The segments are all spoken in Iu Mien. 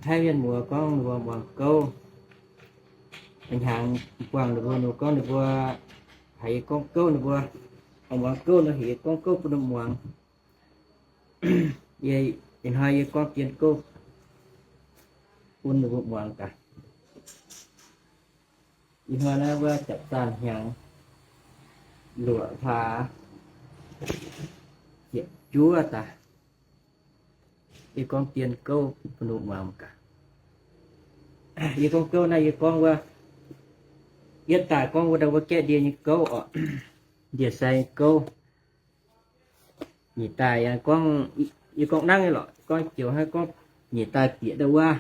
Taiv mienh muoz gorngv ninh mbuo muangx gouv. Hnyangx buangh ninh mbuo, ninh mbuo gorngv ninh mbuo haiz yie gorngv gouv, ninh mbuo muangx gouv nor heuc yie gorngv gouv bun ninh muangx. Ih hnoi yie gorngv dien gouv bun ninh mbuo muangx gaax. Ih hnoi naaiv wuov japv zaanh hnyangx luoqc hlaax ziepc juov daaih. Yie gorngv dien gouv bun ninh muangx gaax. Yie gorngv gouv naaiv yie gorngv wuov, yie daaih gorngv wuov ndau wuov gaeqv ndie nyei gouv oc. Ndie-sai nyei gouv. Nyic daaih yie gorngv, yie gorngv nangv nyei lorqc, gorngv joux hnangv gorngv nyic daaih bieqc ndau wuov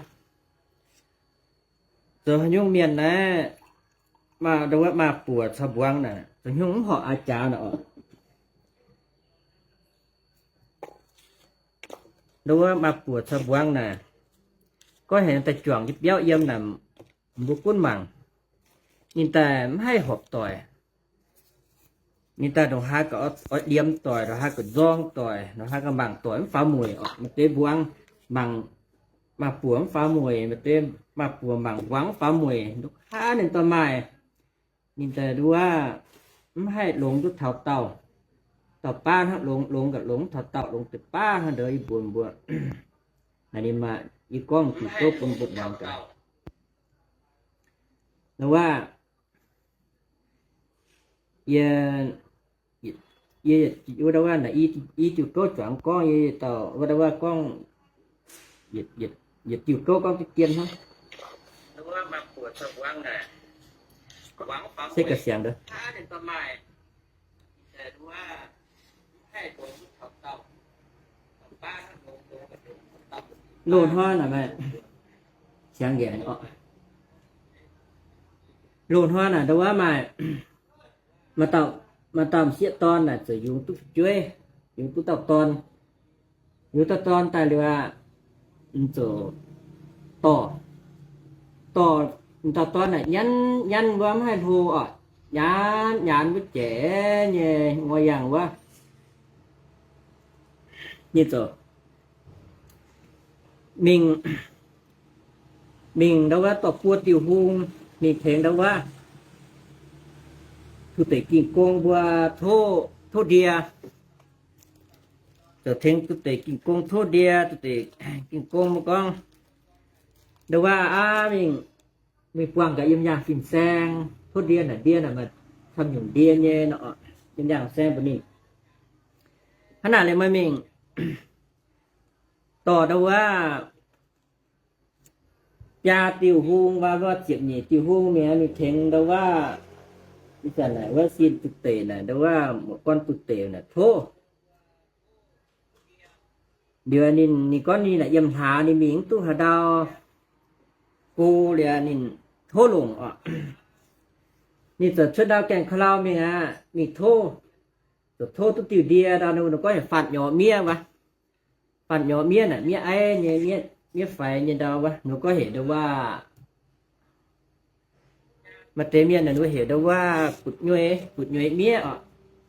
zoux haaix nyungc mienh naaiv, ndau wuov maa-buoc caux mbuangz naaic zoux haaix nyungc mv horpc aa jaax naaic oc. Ndau wuov maa-buoc caux mbuangz naaic, gorngv heuc daaih juangc nyei biauv yiem naaic, mbuo gunv mangc, ninh daaih mv haih horpc doic. Ninh daaih ndongc haaix ga'oix liemx doic, ndongc haaix ga'nzorng doic, ndongc haaix ga'mangc doic mv faaux mueic oc. Maaih deix mbuangz mangc maa-buoc mv faaux mueic, maaih deix maa-buoc mangc mbuangz mv faaux mueic, ndongc haaix ninh dorh maaih, ninh daaih nduov mv haih longx duqv taux daauh. Dauh baav hnangv longx, longx ga'longx taux daauh, longx deix baav hnangv ndongc yie mbuox mbuo. Naaiv ninh maaih, yie gorngv diuc gouv bun mbuo muangx gaax. Ndau wuov, yie, yie, wuov ndau wuov naaic i diuc gouv juangc gorngv, yie dauh wuov ndau wuov gorngv, yietc diuc gouv gorngv deix dien hnangv. Se ga'siangx ndov. Loz-hnoi naaic maaih, siangx nqaengx oc. Loz-hnoi naaic ndau wuov maaih, maaih dauh m'sieqv dorn naaic ziouc yungz duqv fu'jueiv, yungz duqv dauh dorn. Yungz dauh dorn daaih liuz aqv, ziouc dorh, dorh, dauh dorn naaic nyanv nyanv wuov mv haih hlo oc, nyaanx nyaanx wuov jeic nyei ngoi yangh wuov. Ninh ziouc mingh, mingh ndau wuov dorh buo diuh hung, mingh tengx ndau wuov Tuv deic Ging-Gong mbuo tov, tov ndie. Ziouc tengx Tuv deic Ging-Gong tov ndie. Tuv deic Ging-Gong mbuo gorngv, ndau wuov aav mingh, mingh buangh gaax yiem yaangh fin-saeng, tov ndie naaic, ndie naaic maaih camv nyungc ndie nyei nor, yiem yaangh saeng mbuo ninh. Hnangv naaic liuz meih mingh dorh ndau wuov biaa diuh hung, mv baac ziepc nyeic diuh hung mingh, mingh tengx ndau wuov, ih zanc naaic wuov sin Tuv deic naaic, ndau wuov muoz-gorn Tuv deic naaic tov. Liuz ninh, ninh gorngv ninh naaic yiem hlaax ninh mingh mv duqv haaix ndau go liuz ninh tov longc oc. Ninh ziouc cuotv ndau gaengh ka'lau mingh aqv, mingh tov, ziouc tov duqv diuh ndie ndau, ninh gorngv heuc faatv nyorx miev wuov. Faatv nyorx miev naaic miev aiv nyei, miev, miev faix nyei ndau wuov, ninh gorngv heuc ndau wuov, maaih deix mienh ninh mbuo heuc ndau wuov butv-nyueiz, butv-nyueiz miev oc.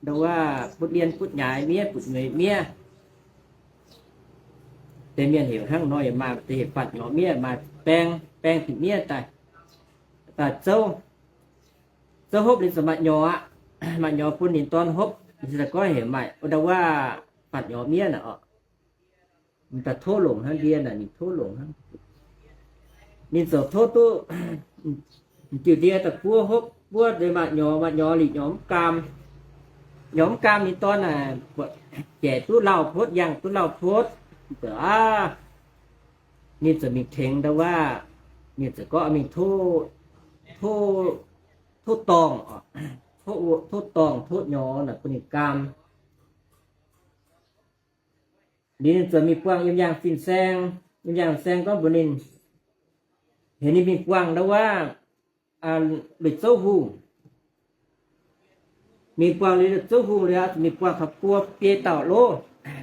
Ndau wuov butv-lienh butv-nyaaix miev, butv-nyueiz miev. Deix mienh heuc hnangv nor yaac maaih, deix heuc faatv nyorx miev, maaih baeng, baeng butv-miev daaih, daaih zouv, zouv hopv liuz ziouc maaih nyorx aqv. Maaih nyorx bun ninh dorn hopv, ninh ziouc gorngv heuc maaih ndau wuov faatv nyorx miev naaic oc. Ninh daaih tov longc hnangv ndie naaic, ninh tov longc hnangv. Ninh ziouc tov duqv diuh ndie daaih buov hopv, buov deix maaih nyorx, maaih nyorx liqc nyorx mv gaam. Nyorx mv gaam ninh dorn naaic, jaic duqv lauh potv, yangh duqv lauh potv. Ziouc aav, ninh ziouc mingh tengx ndau wuov, ninh ziouc gorngv mingh tov, tov, tov dorngh, tov dorngh tov nyorx naaic bun ninh gaam. Liuz ninh ziouc mingh buangh yiem yaangh fin-saeng. Yiem yaangh saeng gorngv mbuox ninh, heuc ninh mingh buangh ndau wuov Luic Zouv Hungh. Mingh buangh liuz Luic Zouv Hungh liuz, mingh buangh taux buo biei dauh lov.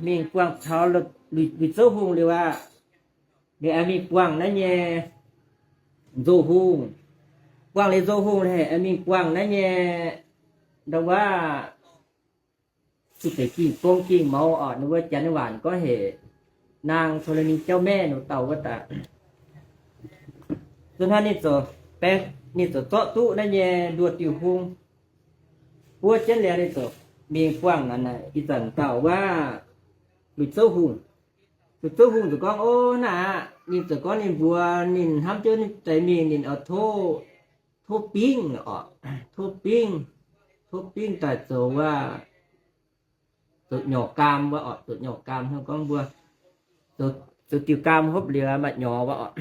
Mingh buangh taux Luic Zouv Hungh liuz aqv, ninh aengx mingh buangh naaiv nyei Nzoh Hungh. Buangh liuz Nzoh Hungh heuc aengx mingh buangh naaiv nyei ndau wuov Tuv deic Ging-Gong Ging-Mouz oc, ninh mbuo Janx nyei waac gorngv heuc Naang Cong La'ning Jauv Maeqv, ninh mbuo dauh wuov daaih. Zuqc hnangv ninh ziouc baeng, ninh ziouc zorqv duqv naaiv nyei nduoh diuh hung buov jienv liuz, ninh ziouc mingh buangh naaic, ih zanc dauh wuov Lui-Zouv Hungh. Lui-Zouv Hungh ziouc gorngv, Ov, naaiv aqv. Ninh ziouc gorngv ninh mbuox ninh hnamv jienv ninh deix mingh, ninh oix tov, tov bingv oc, tov bingv, tov bingv daaih zoux wuov, zoux nyorc gaam wuov oc, zoux nyorc gaam hnangv gorngv mbuo zoux diuh gaam hopv liuz maaih nyorc wuov oc.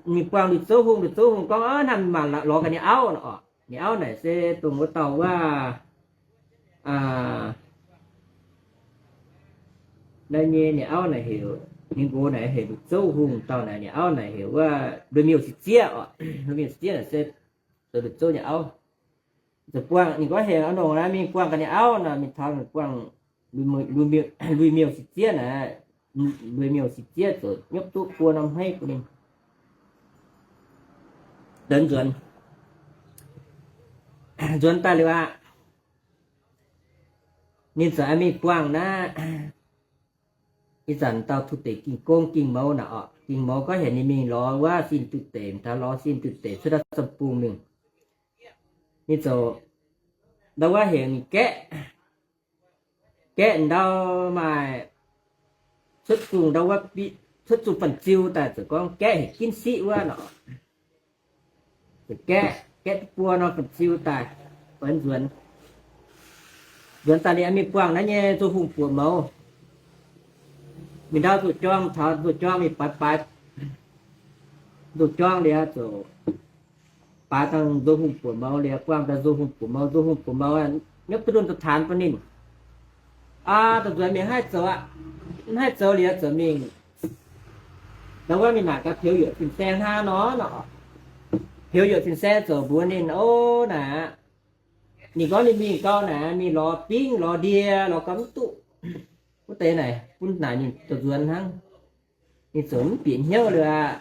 Ninh buangh Lui-Zouv Hungh, Lui-Zouv Hungh gorngv, Ov, hnamv mingh mangc lorz gaax ninh auv oc. Ninh auv naaic se dongh wuov dauh wuov, naaiv nyei ninh auv naaic heuc, ninh nqox naaic heuc Lui-Zouv Hungh, dauh naaic ninh auv naaic heuc wuov Lui-Miuh Sieqv Zieqv oc. Lui-Miuh Sieqv Zieqv naaic se zoux Lui-Zouv nyei auv. Ziouc buangh, ninh gorngv heuc auv nongh naaiv mingh buangh gaax ninh auv nor, mingh taux buangh Lui-Miuh Sieqv Zieqv naaic, Lui-Miuh Sieqv Zieqv ziouc nyopv duqv buo norm hmeiv bun ninh. Deix nzuonx, nzuonx daaih liuz aqv, ninh ziouc aengx mingh buangh naaiv ih zanc dauh Tuiv Deic Ging Gong, Ging Mouz naaic oc. Ging Mouz gorngv heuc ninh mingh lorz wuov sin Tuiv Deic, taux lorz sin Tuiv Deic cuotv dauh Zong Bung mingh. Ninh ziouc ndau wuov heuc ninh gaeqv, gaeqv ndau maaih cuotv zungh ndau wuov, cuotv zungh fun-ziu daaih, ziouc gorngv gaeqv heuc ginv siqv wuov nor. Gaeqv, gaeqv duqv buo norm fun-ziu daaih, nzuonx, nzuonx daaih liuz mingh buangh naaiv nyei Nzo Hungh buoqc mouz. Mingh ndau nzoh jorng, taux nzoh jorng mingh baaix baaix nzoh jorng liuz ziouc baaix dangh Nzo Hungh buoqc mouz liuz, buangh daaih Nzo Hungh buoqc mouz, Nzo Hungh buoqc mouz nyopv duqv ndunh da'taanx bun ninh. Aa, da'nzuonx mingh haih zoux aqv. Mv haih zoux liuz ziouc mingh, ndau wuov mingh naaic gaax peux yuoqc fin-saeng hnangv nor nor. Peux yuoqc fin-saeng ziouc mbuox ninh, Ov, naaic aqv. Ninh gorngv ninh mingh gau naaic, mingh lorz bingv, lorz ndie, lorz gau mv duqv. Wuov deix naaic bun naaic ninh da'nzuonx hnangv. Ninh ziouc mv bieqc hnyouv liuz aqv.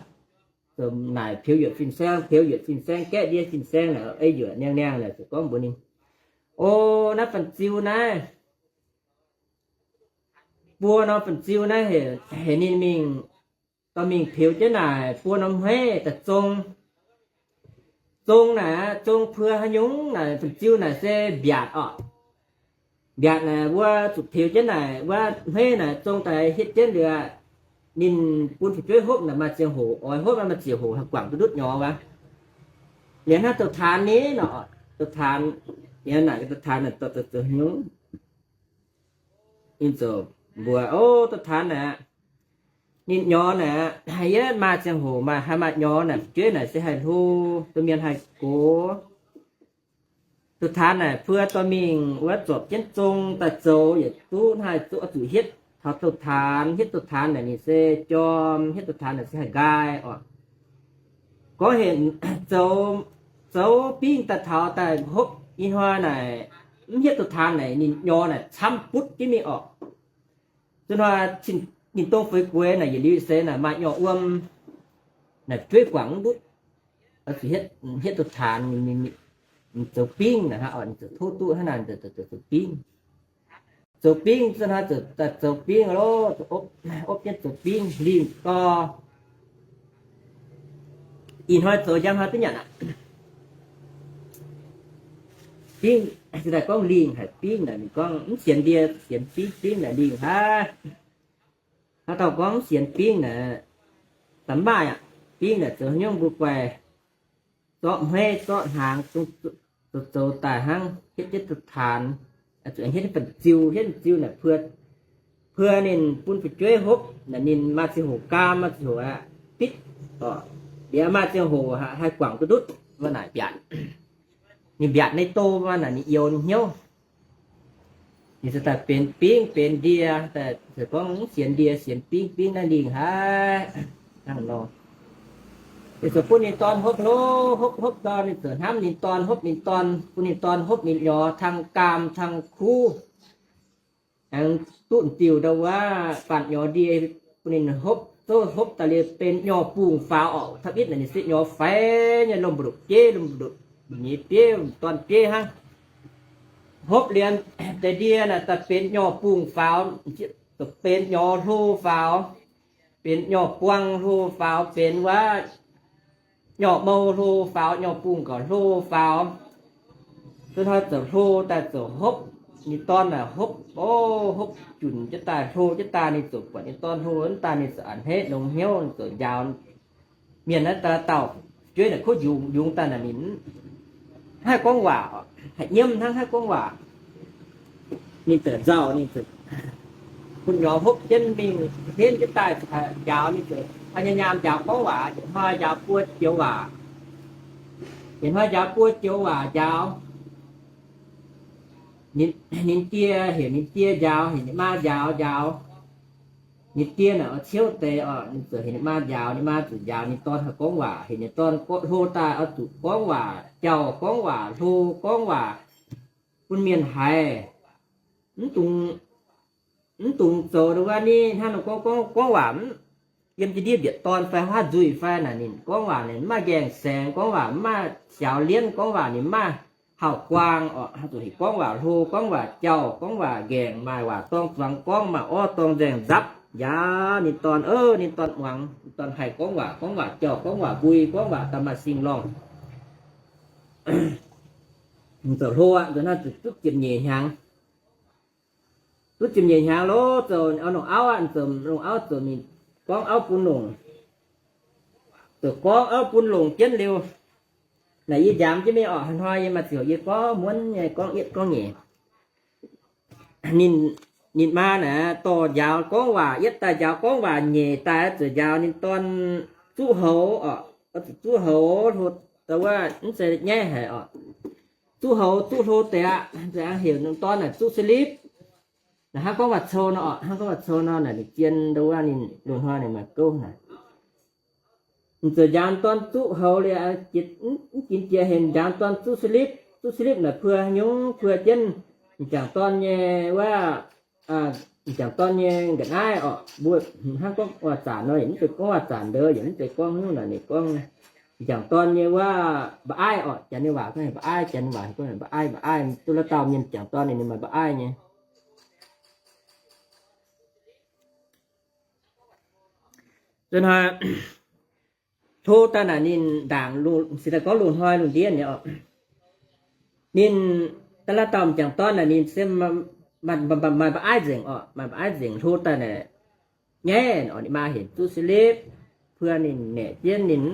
Ziouc naaic peux yuoqc fin-saeng, peux yuoqc fin-saeng, gaeqv ndie fin-saeng naaic, ei yuoqc niangh niangh naaic ziouc gorngv mbuox ninh, O, naaiv fun-ziu naaiv, buo norm fun-ziu naaiv heuc ninh mingh, dorh mingh peux jienv naaic buo norm hmeiv daaih zong. Zong naaic, zong peux haaix nyungc naaic, fun-ziu naaic se mbiaatc oc. Mbiaatc naaic wuov zuqc peux jienv naaic wuov hmeiv naaic zong daaih hietv jienv liuz, ninh bun fu'jueiv hopv naaic maaih ziangh hoc oix hopv, maaih ziangh hoc haih guangc duqv ndutv nyorx wuov. Liuz hnangv douz-taanx ni nor, douz-taanx, yie naaic douz-taanx naaic zoux haaix nyungc? Ninh ziouc mbuox, O, douz-taanx naaic, ninh nyorx naaic, haaix yie maaih ziangh hoc maaih, haih maaih nyorx naaic, fu'jueiv naaic se haih hlo, domh mienh haih gox. Douz-taanx naaic puo dorh mingh wuov zorpc jienv zong daaih zoux yietc duqv haih zuqc hietv taux douz-taanx. Hietv douz-taanx naaic ninh se jorm, hietv douz-taanx naaic se haih nqaai oc. Gorngv heuc zoux, zoux bingv daaih taux daaih hopv ih hnoi naaic, mv hietv douz-taanx naaic ninh nyorx naaic camv butv jienv mingh oc. Zuqc hnoi ninh dongh feix gueix naaic yietc liuz seix naaic maaih nyorx-wuom naaic fu'jueiv guangc mv ndutv. Hietv douz-taanx, zoux bingv naaic, ninh ziouc tov duqv hnangv naaic, zoux bingv. Zoux bingv, zuqc hnoi zoux bingv loh, opv jienv zoux bingv lingh gau. Ih hnoi zoux njang hnoi duqv nyanc aqv. Bingv, se daaih gorngv lingh haic bingv naaic, ninh gorngv mv sienx ndie, sienx bingv, bingv naaic lingh haic. Haaix dauh gorngv mv sienx bingv naaic, da'maaih aqv. Bingv naaic zoux haaix nyungc mbuo guaih zorqv hmeiv zorqv hnaangx zoux, zoux daaih hnangv hietv jienv douz-taanx, zuqc hietv jienv fun-ziu, hietv fun-ziu naaic, puo ninh bun fu'jueiv hopv naaic, ninh maaih ziangh hoc gaam, maaih ziangh hoc aqv, bitv, liuz maaih ziangh hoc haih guangc duqv ndutv, wuov naaic mbiaatc. Ninh mbiaatc nyei do wuov naaic ninh youx ninh hnyouv. Ninh se daaih benx bingv benx ndie, daaih gorngv mv sienx ndie sienx bingv, bingv naaiv lingh haic. Hnangv nor, ninh ziouc bun ninh dorn hopv hlo, hopv hopv gau, ninh ziouc hnamv ninh dorn, hopv ninh dorn, bun ninh dorn hopv ninh nyorx tang gaam tang kuv. Aengx duqv diuh ndau wuov faanh nyorx ndie bun ninh hopv, zouv hopv daaih liuz benx nyorx bungh faaux oc. Taux itv naaic ninh se nyorx faix nyei, lomh mbu'ndongx bieiv, lomh mbu'ndongx nyei bieiv, dorn bieiv hnangv. Hopv liuz deix ndie naaic daaih benx nyorx bungh faaux, benx nyorx hlo faaux. benx nyorx buang hlo faaux, benx wuov nyorx mou hlo faaux, nyorx bungh gauh hlo faaux. Zuov hnoi zoux hlo daaih zoux hopv, ninh dorn naaic hopv, o, hopv junc jienv daaih, hlo jienv daaih, ninh ziouc buatc ninh dorn hlo jienv daaih, ninh ziouc a'hneiv longx hnyouv, ninh ziouc njaaux mienh naaiv dauh dauh, jueiv naaic kuv yungz, yungz daaih naaic ninh haih gorngv waac, haih nyiemv hnangv, haih gorngv waac. Ninh ziouc nzauh, ninh ziouc bun nyorx hopv jienv mingh henv jienv daaih njaaux, ninh ziouc a'nyaam njaaux gorngv waac, yietc hnoi njaaux buo joux waac. Yietc hnoi njaaux buo joux waac njaaux. Ninh die, heuc ninh die njaaux, heuc ninh maa njaaux, njaaux. Ninh die naaic oix ciouv deix oc, ninh ziouc heuc ninh maa njaaux, ninh maa ziouc njaaux ninh dorn haih gorngv waac, heuc ninh dorn hlo daaih oix zuqc gorngv waac, jauh gorngv waac, hlo gorngv waac bun mienh haiz. Mv dungx, mv dungx zoux ndongc wuov ni hnangv nor gorngv, gorngv, gorngv waac mv yiem jienv ndiev mbietc dorn fai huaav nzuih fai naaic, ninh gorngv waac ninh mv maaih nqaengh saengx, gorngv waac mv maaih siaaux lienv, gorngv waac ninh mv maaih hauh-guaang oc. Zuqc heuc gorngv waac hlo, gorngv waac jauh, gorngv waac nqaengh, maaih waac dorng zuangx gorngv, maaih orv dorng nzaeng nzapv. Njaaux ninh dorn, o, ninh dorn muangx, ninh dorn haih gorngv waac, gorngv waac jauh, gorngv waac mbui, gorngv waac da'maaih sing-lorngh. Zoux hlo aqv, nzunc hnoi zuqc duqv ziepc nyeic hnyangx. Duqv ziepc nyeic hnyangx loh, zoux longc auv aqv, zoux longc auv zoux ninh gorngv auv bun longc. Zoux gorngv auv bun longc jienv liuz, naaic yie njaaux jienv mingh orqc, hnoi yie maaih ziouc yie gorngv muonv nyei, gorngv yietv gorngv nyeic. Ninh, ninh maa naaic dorh njaaux gorngv waac, yietv daaih njaaux gorngv waac nyeic daaih, zuqc njaaux ninh dorn zuqv houx orqc, zuqv houx hlo, wuov mv zeiz nyaiv haic orqc. Zuqv houx zuqv hlo deix aqv, heuc ninh dorn naaic zuqv slip. Naaic hnangv gorngv waac cou nor orqc, hnangv gorngv waac cou nor naaic, ninh zien ndo wuov ninh loz-hnoi ninh maaih gouv naaic. Ninh ziouc njaaux dorn zuqv houx liuz, mv ginx jiex heuc njaaux dorn zuqv slip. Zuqv slip naaic puo nyungc, puo jienv m'jangc dorn nyei wuov, m'jangc dorn nyei ga'naaiv orqc. Mbuo hnangv gorngv waac-zanc nor, yaac mv zeiz gorngv waac-zanc ndou, yaac mv zeiz gorngv hnyouv naaic, ninh gorngv m'jangc dorn nyei wuov mba'aiv orqc. Janx nyei waac gorngv mba'aiv, janx nyei waac gorngv mba'aiv, mba'aiv. Duqv la'dauh mienh m'jangc dorn ninh, ninh maaih mba'aiv nyei. Nzunc hnoi hlo daaih naaic ninh ndaangc, se daaih gorngv loz-hnoi lungh ndiev nyei orqc. Ninh, da'latv dauh m'jangc dorn naaic ninh se maaih mba'aiv nzengc orqc, maaih mba'aiv nzengc. Hlo daaih naaic nyaiv orqc, ninh maa heuc zuqv slip, puo ninh naeqc jienv ninh,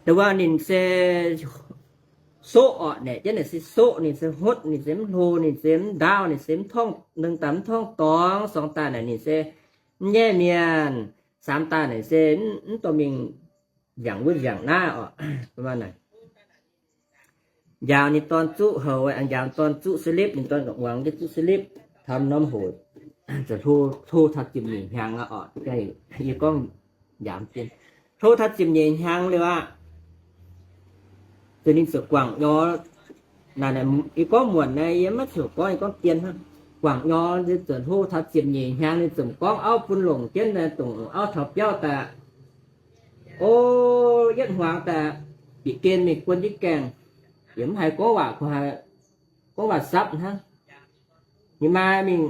da'wuov ninh se soqv orqc, naeqc jienv naaic se soqv, ninh se hotv, ninh se mv hlo, ninh se mv ndaauv, ninh se mv torngv, nengh daaih mv torngv dorngx, sorngx daaih naaic ninh se mv nyaiv mienh, samx daaih naaic se mv dorh mingh nziaauc wuov nziaauc naaiv orqc. Njaaux ninh dorn zuqv houx, njaaux ninh dorn zuqv slip, ninh dorn muangx jienv zuqv slip, taux norm hoc, hlo taux ziepc nyeic hnyangx aqv orqc. Yie gorngv njaaux jienv, hlo taux ziepc nyeic hnyangx liuz aqv, ziouc ninh ziouc guangc nyorx. Naaic, yie gorngv muonc naaiv, yie maiv ziouc gorngv, yie gorngv dien hnangv. Guangc nyorx, ziouc hlo taux ziepc nyeic hnyangx, ninh ziouc gorngv auv bun longc jienv, dongh auv taux biauv daaih, o, yietv hmuangx daaih, bieqc gen mingh guon jienv gaengh, yaac mv haiz gorngv waac, gorngv waac sapv hnangv. Ninh maa mingh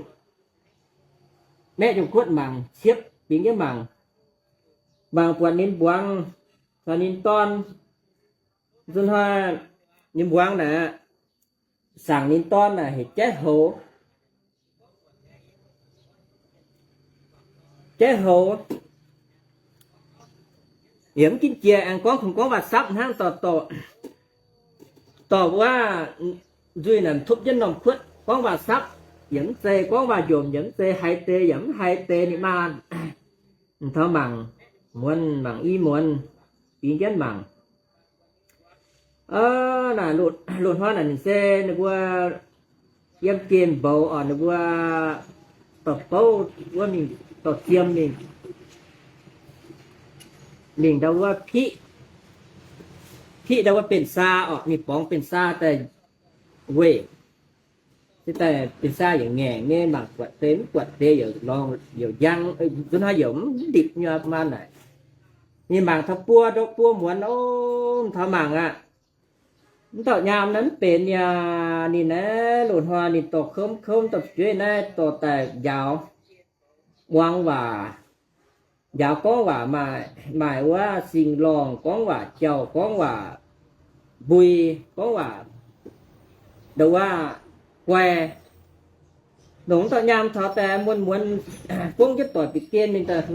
maeqv nyungc kuotv mangc, ciepv bingx jienv mangc, mangc buatc ninh mbuangz caux ninh dorn. Nzunc hnoi ninh mbuangz naaic, saangc ninh dorn naaic heuc jaiv houx. Jaiv houx, yaac mv ginv jiex, aengx gorngv kungx gorngv waac-sapv hnangv, dorh, dorh, dorh wuov nzuih naaic topv jienv norm kuotv gorngv waac-sapv, yaac mv zeiz gorngv waac-njomc, yaac mv zeiz haiz deix, yaac mv haiz deix. Ninh maa taux mangc muonz, mangc i muonz, bingx jienv mangc. Naaic loz-hnoi naaic ninh se ninh mbuo yiem gemh mboux orqc, ninh mbuo dorh bouv wuov mingh, dorh ziem mingh, mingh ndau wuov piqv, piqv ndau wuov benx saa orqc, mingh borngz benx saa daaih weih. Se daaih benx saa yaac ngaengc nyei, mangc buatc deix mv buatc deix yaac lorngx yaac njang, nzunc hnoi yaac mv ndipc nyei maanh naaic. Ninh mangc taux buo, buo muonz, o, taux mangc aqv. Mv dauh nyaam naaiv mv benx yaac ninh naaiv loz-hnoi ninh dorh kouv kouv dorh fu'jueiv naaiv dorh daaih njaaux muangx waac. njaaux gorngv waac maaih, maaih wuov sing-lorngh, gorngv waac jauh, gorngv waac mbui, gorngv waac ndau wuov guai. Longc dauh nyaam taux daaih muonz-muonz gongv jienv doic bieqc gen mingh daaih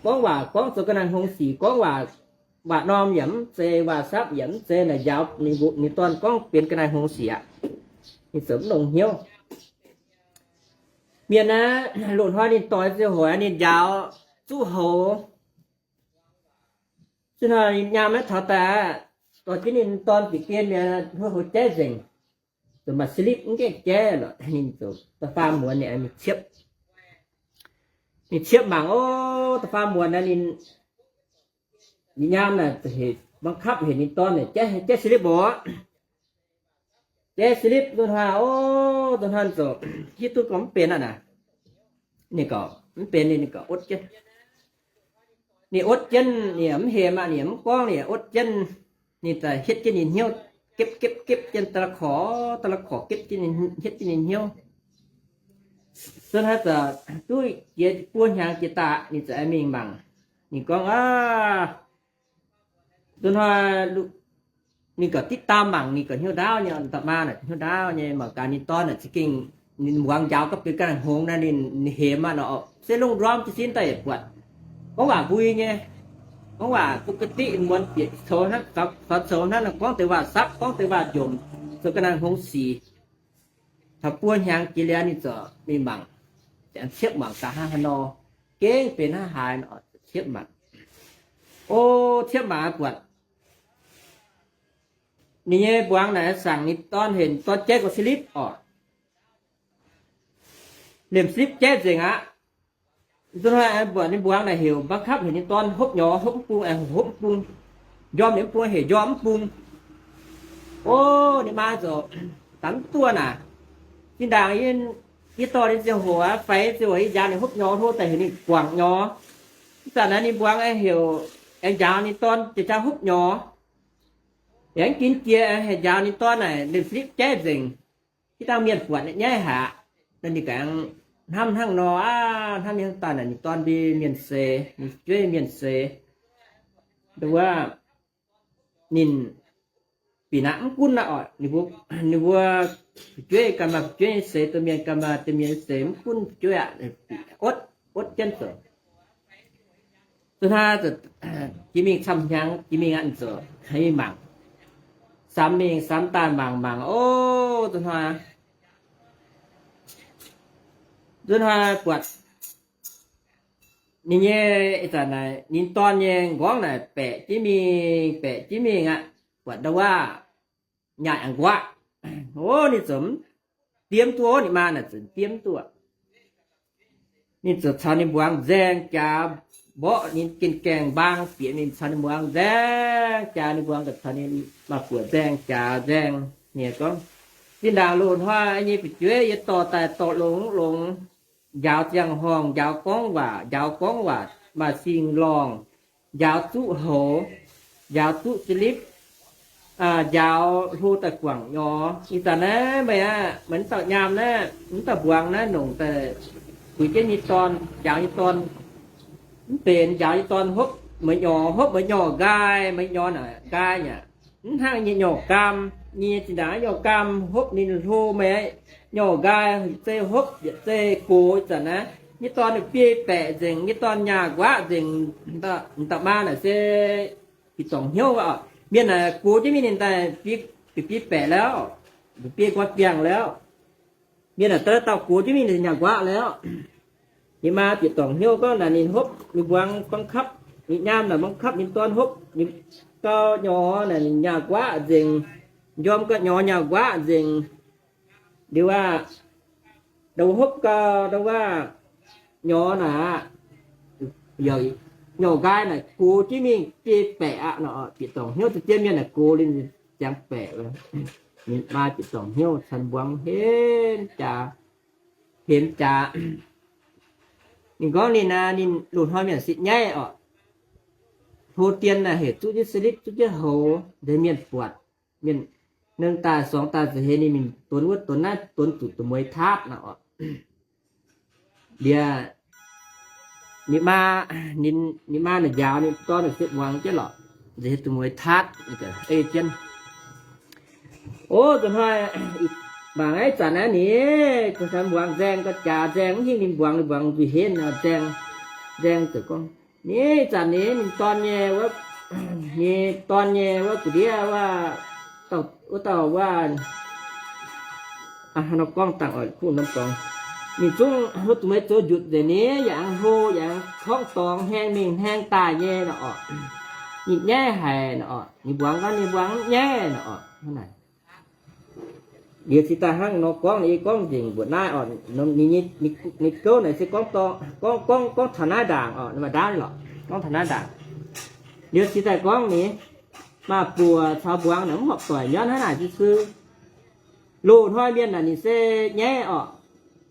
gorngv waac, gorngv zoux ga'naaiv hngongx sic, gorngv waac, waac norm yaac mv zeiz, waac sapv yaac mv zeiz, naaic njaaux ninh mbuo, ninh dorn gorngv benx ga'naaiv hngongx sic aqv. Ninh ziouc mv longc hnyouv. Mienh aeqv, loz-hnoi ninh doix ziangh hoc ninh njaaux zuqv houx. Zuqv hnoi ninh nyaam maiv taux daaih, dorh jienv ninh dorn bieqc gen mi'aqv, hluo houx jaiv nzengc. Zuqc maaih slip mv gaengh jaiv lorqc, ninh ziouc da'faam muonz ninh, ninh ciepv, ninh ciepv mangc, o, da'faam muonz naaiv ninh, ninh nyaam naaic heuc, บังคับ heuc ninh dorn naaic jaiv, jaiv slip oc. Jaiv slip nzunc hnoi, o, nzunc hnoi ziouc hiuv duqv gorngv mv benx aqv naaic. Ninh gorngv mv benx, ninh gorngv otv jienv. Ninh otv jienv, ninh mv hemx aqv, ninh mv gorngv, ninh otv jienv. Ninh daaih hietv jienv ninh hnyouv, gepv gepv gepv jienv da'la'korc, da'la'korc gepv jienv, hietv jienv ninh hnyouv. Nzunc hnoi ziouc duqv jiex buo hnyangx jiex daaih, ninh ziouc aengx mingh mangc. Ninh gorngv, aav, nzunc hnoi ninh gauh diqv daam mangc, ninh gauh hnyouv ndaauv nyei, da'maah naaic hnyouv ndaauv nyei, mangc gaax ninh dorn naaic za'gengh, ninh muangx njaaux ga'bieqc ga'naaiv hngongx naaiv, ninh hemx aqv nor, se lungh ndorm jiez sin daaih buatc. Gorngv waac mbui nyei, gorngv waac ปกติ muonz bieqc coux hnangv, faaux coux hnangv, gorngv deix waac sapv, gorngv deix waac njomc, zoux ga'naaiv hngongx sic. Taux buo hnyangx jiex liuz ninh ziouc mingh mangc, ziouc ciepv mangc gaax hnangv haaix nor, gengh benx hnangv haaix nor, ciepv mangc. O, ciepv mangc buatc ninh nyei mbuangz naaic saangc ninh dorn heuc dorn jaiv ga'slip oc. Liemh slip jaiv nzengc aqv. Nzunc hnoi buatc ninh mbuangz naaic heuc บังคับ heuc ninh dorn hopv nyorx, hopv mv bung, aengx hopv mv bung, njormh ninh mv bung, heuc njormh mv bung. O, ninh maa ziouc daaih mv duqv naaic. Zinh ndaangc yie dorh ninh ziangh hoc aqv, faix ziangh hoc yie njaaux ninh hopv nyorx hlo daaih heuc ninh guangc nyorx. Ih zanc naaiv ninh mbuangz aengx heuc, aengx njaaux ninh dorn jiex jaax hopv nyorx. Aengx ginv jiex aengx heuc njaaux ninh dorn naaic liemh slip jaiv nzengc. Ih dangh mienh buatc nyaiv haic. Ninh gaax hnamv hnangv nor aqv, hnamv nyei hnangv daaih naaic ninh dorn mbuo mienh seix, ninh fu'jueiv mienh seix. Nduov ninh bieqc naaiv mv gunv naaiv oc, ninh mbuo, ninh mbuo fu'jueiv ganh maaih fu'jueiv nyei seix, domh mienh ganh maaih domh mienh nyei seix, mv gunv fu'jueiv aqv. Otv, otv jienv zoux. Zuqc hnoi jiex mingh camv hnyangx, jiex mingh aqv, zoux mingh mangc. Samx mingh samx daaih mangc mangc, o, zuqc hnoi, zuqc hnoi buatc ninh nyei, ih zanc naaic ninh dorn nyei nqorngv naaic baeqc jienv mingh, baeqc jienv mingh aqv. Buatc nda'wuov nyaanh aengx nquaqv. O, ninh ziouc mv diem duqv, ninh maa naaic ziouc diem duqv. Ninh ziouc caux ninh mbuangz nzaeng jaax, mborqv ninh gengh gaengh mbaang bieqc mingh caux ninh mbuangz nzaeng jaax, ninh mbuangz ziouc caux ninh maaih buoc nzaeng jaax nzaeng. Ninh gorngv, zinh ndaangc loz-hnoi nyei fu'jueiv yie dorh daaih dorh longx longx, njaaux ziangh horngh, njaaux gorngv waac, njaaux gorngv waac maaih sing-lorngh, njaaux zuqv houx, njaaux zuqv slip, njaaux hlo daaih guangc nyorx. Ih zanc naaiv meih aqv, meih mv dauh nyaam naaiv, mv dauh mbuangz naaiv nongc daaih puix jienv nyei dorn, njaaux nyei dorn mv benx, njaaux nyei dorn hopv meih nyorx, hopv meih nyorx nqaai, meih nyorx naaic nqaai aqv. Mv hnangv nyei nyorx gaam, nyei zinh ndaangc nyorx gaam hopv ninh hlo meih nyorx nqaai, yietc zei hopv yietc zei gox. Ih zanc naaiv nyei dorn biei baeqc nzengc, nyei dorn nyaah nquaqv nzengc. M'dauh maa naaic se bieqc dorngc hnyouv oc. Mienh naaic gox jienv mingh ninh daaih biei baeqc lauh, biei nqoi biangh lauh. Mienh naaic daaih dauh gox jienv mingh ninh nyaah nquaqv lauh. Ninh maa bieqc dorngc hnyouv gorngv naaic ninh hopv, ninh mbuangz บังคับ, ninh nyaam naaic บังคับ ninh dorn hopv, ninh gau nyorx naaic ninh nyaah nquaqv nzengc, njormh gau nyorx nyaah nquaqv nzengc. Liuz aqv, ndau hopv gau ndau wuov nyorx naaic aqv, nyorx nqaai naaic gox jienv mingh biei baeqc aqv nor, bieqc dorngc hnyouv za'gengh mienh naaic gox liuz ziangx baeqc. Ninh maa bieqc dorngc hnyouv caux mbuangz henv jaax, henv jaax. Ninh gorngv ninh aqv, ninh loz-hnoi mienh sitv nyaiv oc. Hlo dien naaic heuc zuqv jienv slip, zuqv jienv houx, nzengc mienh buatc. Mienh, ninh daaih sorngx daaih za'heix ninh mingh donx wuov donx naaiv, donx zuqc duqv mueiz taatv nor oc. Liuz ninh maa, ninh, ninh maa naaic njaaux ninh dorn naaic se muangx jienv lorqc. Nziex hietv duqv mueiz tatv ei jienv. O, nzunc hnoi, mangc naaiv zanc naaiv ninh, mbuangz nzaeng, ga'jaax nzaeng, mv hingh ninh mbuangz, ninh mbuangz nzuih henv nzaeng, nzaeng ziouc gorngv, ninh zanc ninh, ninh dorn nyei wuov, ninh dorn nyei wuov ga'ndiev wuov, wuov dauh wuov, aa, nor gorngv dangh oix kuv norm dorngx. Ninh zungv hlo duqv meih zoux njutc nzengc, ninh yaac hlo yaac torngv dorngx, hnangx mingh hnangx daaih nyei nor orqc. Ninh nyaiv haic nor orqc. Ninh mbuangz gorngv ninh mbuangz nyaiv nor orqc. Liuz cingx daaih hnangv nor gorngv, yie gorngv nzengc mbuoqc naaiv orqc. Ninh gouv naaic se gorngv, gorngv, gorngv taux naaiv ndaangc orqc, maaih ndaauv lorqc, gorngv taux naaiv ndaangc. Liuz cingx daaih gorngv ninh maaz-buoc caux mbuangz naaic mv horpc doic, nyauv hnangv naaic siu-siu. Loz-hnoi mienh naaic ninh se nyaiv orqc.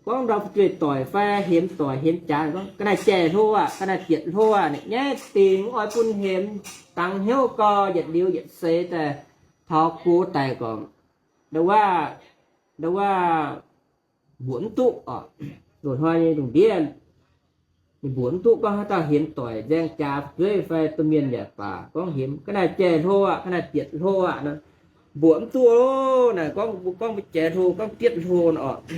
Gorngv ndau fu'jueiv doic fai hemx doic hemx jaax, gorngv ga'naaiv jaiv hlo aqv, ga'naaiv dietc hlo aqv, nyaiv dingc, oix bun hemx, dangx hnyouv gau, yietc liuz yietc seix daaih taux gox daic gorqc, ndau wuov, ndau wuov mbuoqc mv duqv orqc. Loz-hnoi nyei lungh ndiev ninh mbuoqc mv duqv, gorngv haaix dauh hemx doic nzaeng jaax fu'jueiv fai domh mienh yaac baac, gorngv hemx ga'naaiv jaiv hlo aqv, ga'naaiv dietc hlo aqv, mbuoqc mv duqv naaic, gorngv mbuo gorngv mbuo jaiv hlo, gorngv dietc hlo orqc.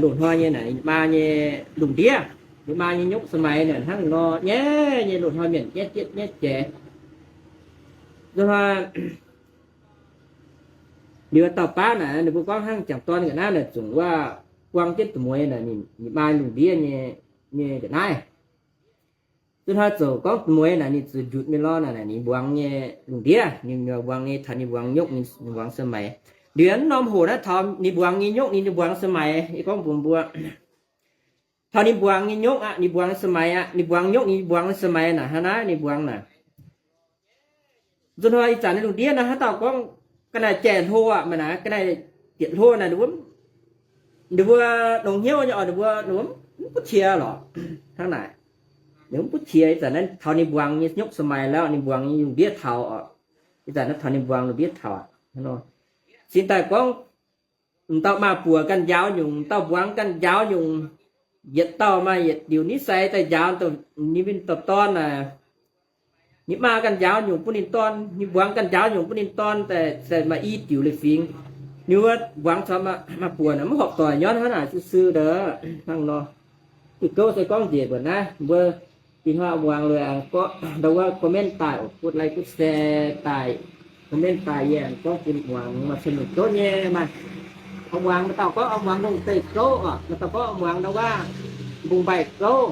Loz-hnoi nyei naaic ninh maa nyei lungh ndiev, ninh maa nyei nyuqv ສະໄໝ naaic hnangv nor nyaiv nyei, loz-hnoi mienh nyaiv dietv nyaiv jaiv. Loz-hnoi liuz dauh baav naaic ninh mbuo gorngv hnangv jangc dorn ga'naaiv naaic zungv wuov buang jienv duqv mueiz naaic ninh maa lungh ndiev nyei, nyei ga'naaiv. Loz-hnoi ziouc gorngv duqv mueiz naaic ninh ziouc njutc mingh lorz naaic ninh mbuangz nyei lungh ndiev, ninh mbuangz nyei taux ninh mbuangz nyuqv, ninh mbuangz ສະໄໝ. Liuz norm hoc naaiv taux ninh mbuangz nyei nyuqv, ninh mbuangz ສະໄໝ, yie gorngv mbuox mbuo, taux ninh mbuangz nyei nyuqv aqv, ninh mbuangz ສະໄໝ aqv, ninh mbuangz nyuqv, ninh mbuangz ສະໄໝ naaic hnangv naaiv ninh mbuangz naaic. Nzunc hnoi ih zanc naaiv lungh ndiev naaiv haaix dauh gorngv ga'naaiv jaiv hlo aqv, maaih naaic ga'naaiv dietc hlo naaic, ninh mbuo, ninh mbuo longx hnyouv nyei oc, ninh mbuo, ninh mbuo mv butv qiex lorqc. Hnangv naaic, ninh mv butv qiex. Ih zanc naaiv taux ninh mbuangz nyei nyuqv ສະໄໝ แล้ว, ninh mbuangz nyei lungh ndiev taux oc. Ih zanc naaiv taux ninh mbuangz lungh ndiev taux aqv. Cingx daaih gorngv m'dauh maaz-buoc ganh njaaux nyungc, m'dauh mbuangz ganh njaaux nyungc, yietc dauh maaih yietc diuc นิสัย daaih njaaux ninh mbuo dauh dorn naaic. Ninh maa ganh njaaux nyungc bun ninh dorn, ninh mbuangz ganh njaaux nyungc bun ninh dorn, daaih maaih i diuc leiz-fingx. Ninh mbuo mbuangz caux maaz-buoc naaic mv horpc doic, nyauv hnangv naaic siu-siu ndau. Hnangv nor, diuh gouv se gorngv njiec mbuoqc naaiv, mbuo ih hnoi muangx liuz, ndau wuov comment daaih, กดไลค์ กดแชร์ daaih, comment daaih, yie gorngv bun muangx maaih cun-nungc gouv nyei maah. Muangx maaih dauh gorngv muangx lungh deic gouv oc, maaih dauh gorngv muangx ndau wuov mbungv mbaih gouv.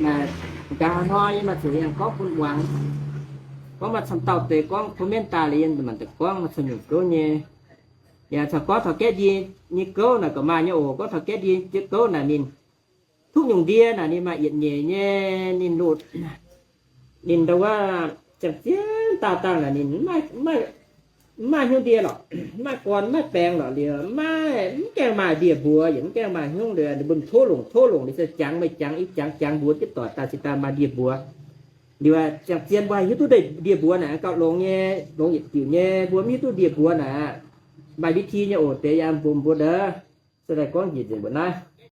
Naaic, nqa'haav hnoi yie maaih zuqc yangh gorngv bun muangx. Gorngv maaih camv dauh deix gorngv comment daaih liuz, yie maanc deix gorngv maaih cun-nungc gouv nyei. Yaac caux gorngv taux gaeqv ndie nyei gouv naaic gauh maaih nyei oc. Gorngv taux gaeqv ndie nyei gouv naaic ninh duqv nyungc ndie naaic ninh maaih yietc nyeic nyei, ninh lotc, ninh ndau wuov ziangh zien daaih dangh naaic ninh mv maaih hnyouv ndie lorqc, mv maaih gorn, mv maaih baeng lorqc liuz, mv maaih, mv gaengh maaih ndie-mbuox, yaac mv gaengh maaih hnyouv liuz, ninh mbuo tov longc, tov longc, ninh se jangx meih jangx, yie jangx, jangx mbuox jienv doic daaih cingx daaih maaih ndie-mbuox. Liuz ziangh zien mbuo haih hiuv duqv ndie-mbuox naaic, gauh longx nyei, longx yietc diuc nyei, mbuo mv hiuv duqv ndie-mbuox naaic, maaih ວິທີ nyei oc. Deix yaac mbuox mbuo ndau, se daaih gorngv njiec nzengc mbuoqc naaiv.